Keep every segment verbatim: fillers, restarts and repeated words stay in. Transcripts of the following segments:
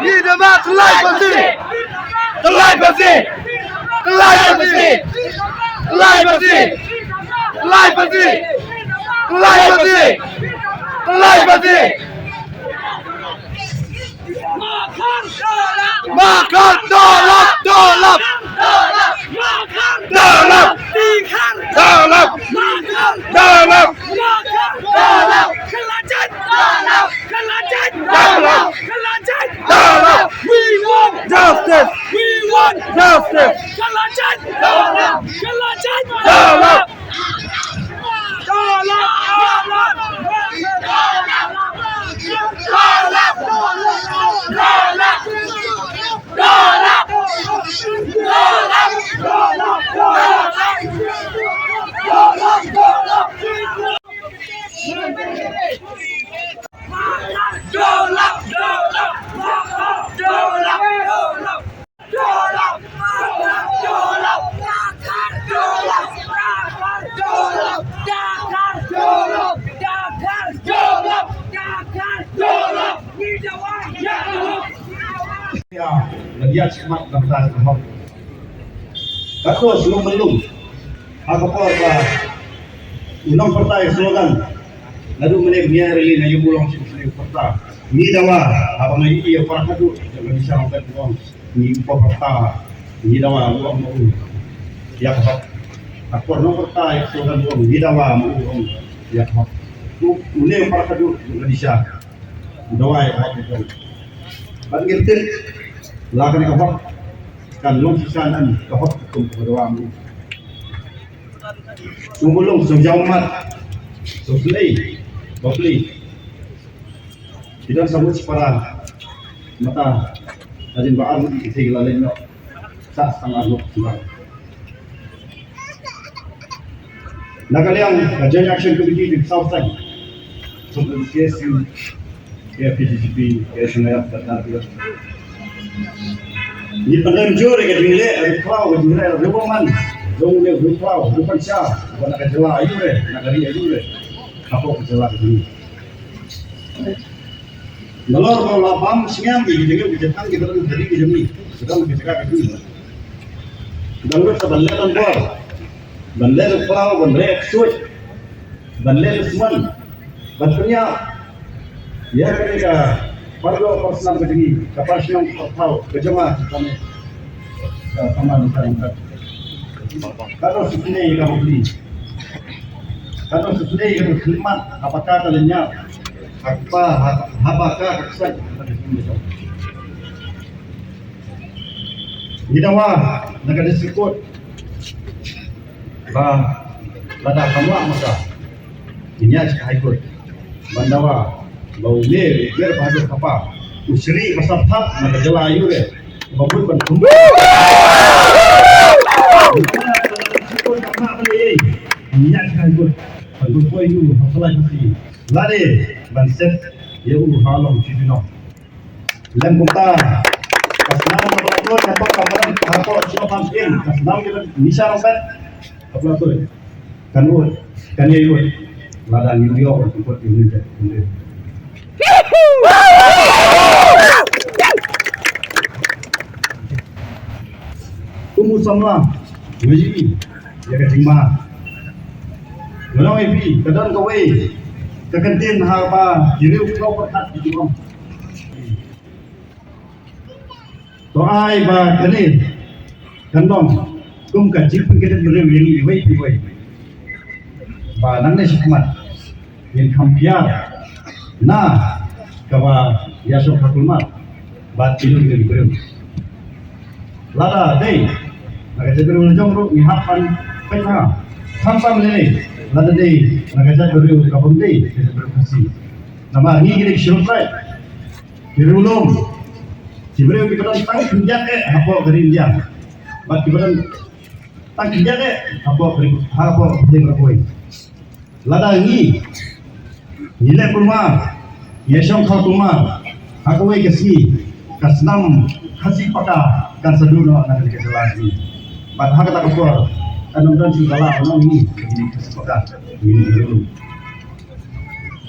Ngi da ma Khlai Pasi! Khlai Pasi! Khlai Pasi! Khlai Pasi! Khlai Pasi! Khlai Pasi! Makhar dolap, dolap! Makhar dolap! Dolap! Makhar dolap! Makhar dolap! Khlajat dolap! Khlajat dolap! Khlajat dolap! We want justice! We want justice! Khlajat dolap! Khlajat dolap! Ïa, lada ïa shikmat na bynta ka hok. Katno shnong Mawlai ha ka por ba u nongpyrta ïa slogan, naduh mynne ba ngi ïa rally na ïa u long shnong pyrta. Ngi dawa haba ngi ïa para khadduh jong ka nisa Nongpet u ong ngi u pyrta, ngi dawa u ong ma u ïa ka hok. Ha ka por nongpyrta ïa slogan u ong ngi dawa ma u ong ïa ka hok. U, une u para khadduh jong ka nisa u dawa ïa ka hok. Bad ngin tip la kane ka hok kan long shisha, kan ka hok kum ka dawa ma u. U Mawlai, sngewbha mat, sngewbha mat. Bapli. Ki don sa mut para. Mynta hadien ba ar ngut ki thei la leit noh. Sa tang ar ngut shuwa. Na ka liang ka Joint Action Committee jong South Saiñ, jong K S U, K P G P, K S U, ngi pynrem jur ïa ka jingleh riewkhlaw, ka jingleh riewbymman jong une u riewkhlaw, u riewpynshar, uba na ka jylla aiu re, na ka ri aiu re, hapoh ka jylla ka jong ngi. Nalor ba la bam sngem ïa ki jingim ki jingtang kiba don ha ri ka jong ngi, kiba don ha ka jaka ka jong ngi. Dang lut sa ban leh donbor, ban leh riewkhlaw, ban leh ksuid, ban leh dusmon, ban pynïap ïa kane ka paralok parsnam ka jong ngi, ka parsnam ka thaw ka jong nga, ka jong nga. Ka command ka, ka, ka don shisha ka bapli. Ka don shisha ka bapli mat, haba ka ka lynñiar. Haba, haba ka ka ksai. Ngi dawa na ka District Court ba lada kam lah ma ka, ngin ïaid sha ka High Court ban dawa ba une u Ber Bahadur Thapa u shri ba sap thap na ka jylla aiu re, ba mut ban kum. Ngin ïaid sha ka High Court ban kum poi u ha Salai Khasi lane ban set ïa u ha Long Tribunal. Lem kumta, ka snam kaba la tuid hapoh ka Parliament, hapoh Shnong Pamsing, ka snam kaba nisa ruh kat, kaba la tuid. Kan ud, kan ïai ud. Lada ngim ïoh ban pynput ïa u Myntdu. Kum u samla, nga ïohi ïa ka jingma. Nga ong ïa phi, ka don kawei ka kyntien haba ki riew khlaw pyrkhat ki ong. To ai ba kane kan long kum ka jingpynkynmaw briew ïa ngi iwei pa iwei. Ba nangne shakhmat ngin kham pynïar na kaba ïashong kha kulmar bad ïa ngi ki briew. Lada dei na ka jaitbynriew la jong ruh ngi hap ban peit ha. Khamtam lei lada dei na ka jaitbynriew ka bym dei ka jaitbynriew Khasi. Namar ngi ki dei ki Shillong Tribe. Ki riewlum, ki briew kiba don tang khyndiat eh hapoh ka ri India bad kiba don tang khyndiat eh hapoh ka ri, hapoh ka ri Rawbhoi. Lada ngi, ngi leh kulmar, ngi shong kha kulmar ha kawei ka sngi, ka snam Khasi paka kan sa duh noh na ka jylla ngi. Bad ha kata ka por kan ym don shuh ba la ong ngi Khasi paka, ngi riewlum.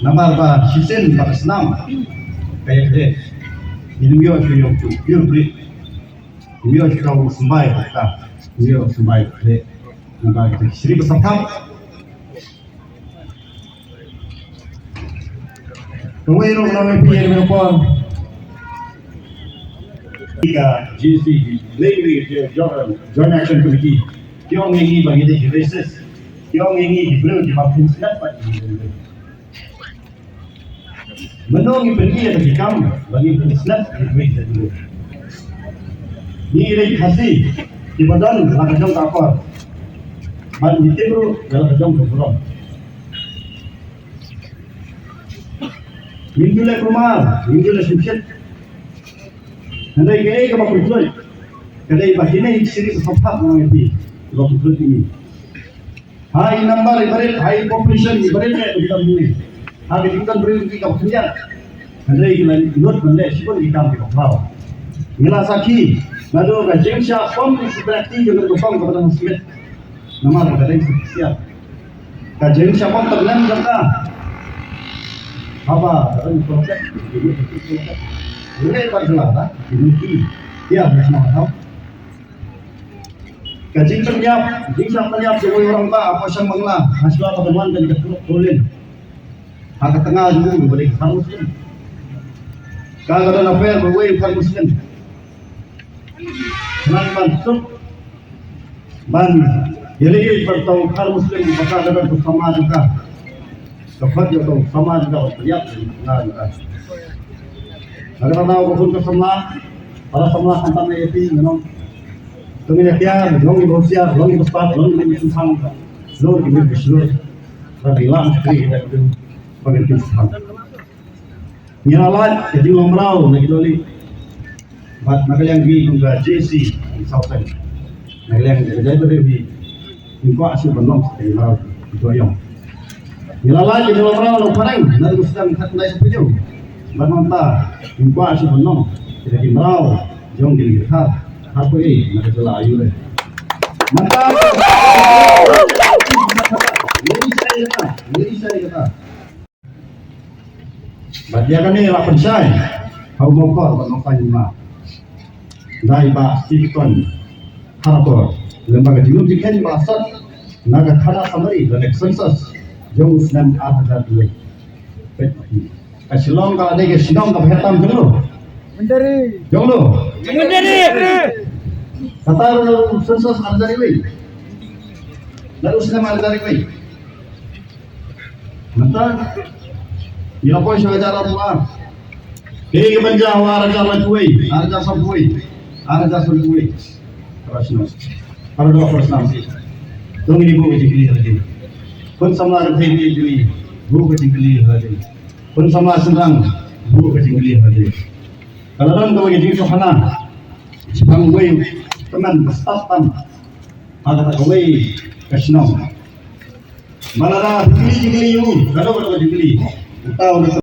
Namar ba shisien ba ka snam ka ïakhleh, Ngim ïoh shuh ïoh shuh pure breed. Ngim ïoh shuh ka u symbai ka. Ngim ïoh symbai ka. Ngim ba ka sri ba sangkam. Kawei ruh na wei phi ïa ka por. Ka G C, lei lei ka Joint Action Committee. Ki ong ïa ngi ba ngi dei ki racist. Ki ong ïa ngi ki briew kiba pynsnep bad ki. Mynno ngi pyni ïa ki kam ba ngi pynsnep ïa ki briew. Ngi dei Khasi kiba don la ka jong ka akor. Bad ngi tip ruh ïa la ka jong ka burom. Ngim ju leh kulmar, ngim ju leh shimshit. Hynrei kaei kaba pyntlot ka dei ba kine ki syriem ba sngewthuh na ngi, ba pyntlot ïa ngi. Ha i number i barit, ha i population i barit, eh, ki kam ni. Ha ki jingdon briew ki kam khyndiat. Hynrei ki la lut ban leh shibun ki kam ki ba khraw. Ngi la sakhi naduh ka jingshah pom ki Super Active jong ka kong kaba dang ha Smit. Namar ka dei sa siap. Ka jingshah pom tang lem jong ka. Haba ka dang protect, ki mut ki protect. Ngi ba jela da, ki mut ki. Ïa, ngi sngewthuh. Ka jingpynïap, jingshah pynïap jong uwei u rangbah hapoh Shangbangla, ha shuwa ba kan wan ka jingkyrkhu Kolin. Ha ka tnga jong u ba dei ka Muslim. Ka ka don affair bad uwei u Muslim. Nang ban suk ban ïaleh bad uta u Muslim ba ka don ka samla jong ka. Ka khot ïa uta u samla jong ka ban pynïap ïa uta u samla jong ka. Na kata ka daw ba khun ka samla, para samla khamtam ïa phi, ngan ong. To ngin ïa kiar, long ngi ba husiar, long ngi ba stad, long ngi ba sngewthuh. Long ngi ba shlur. Ba ngi lam shakri kita itu. Ba ngi ba sngewthuh. Ngi la lait ka jinglong mraw na ki dohlieh. Bad na ka liang ngi kum ka J C South Bank. Na ka liang ka Jaidbynriew ngi kwah shuh ban long ka jinglong mraw ki dohïong. Ngi la lait ka jinglong mraw na u phareng na u sdang khatkhyndai sha phew. Bad mynta ngi kwah shuh ban long ki mraw jong ki ngi kha ha poi na ka jylla aïu re. Mynta ngi isai kata, ngi isai kata. Bad ïa kane la pynshai ha u nongkor bad nongpynïaid ma. Dei ba Stephen Harapur lem bad ka jingim jingkheiñ ba sot na ka Thana Samari lane ka census jong u snem ar hajar dwei. Ka Shillong ka dei ka shnong kaba heh tam jong u. Jong u. Kata ruh census ar hajar dwei. Na u snem ar hajar dwei. Mynta ngi la poi sha ka hajar arphew ar. Kaei kaban jia ha u ar hajar laiphew wei, ar hajar sawphew wei, ar hajar sawphew wei. Para shnong, para doh, para snam. To ngin ïa buh ka jingkylli ha la jong. Khun samla ka thei, buh ka jingkylli ha la jong. Khun samla shynrang, buh ka jingkylli ha la jong. Ka la don kawei ka jingsngewhana shaphang uwei u tymmen ba stad tam ha kata kawei ka shnong. Ba lada phi kylli jingkylli ïa u, ka dei ka jingkylli. Uta u dei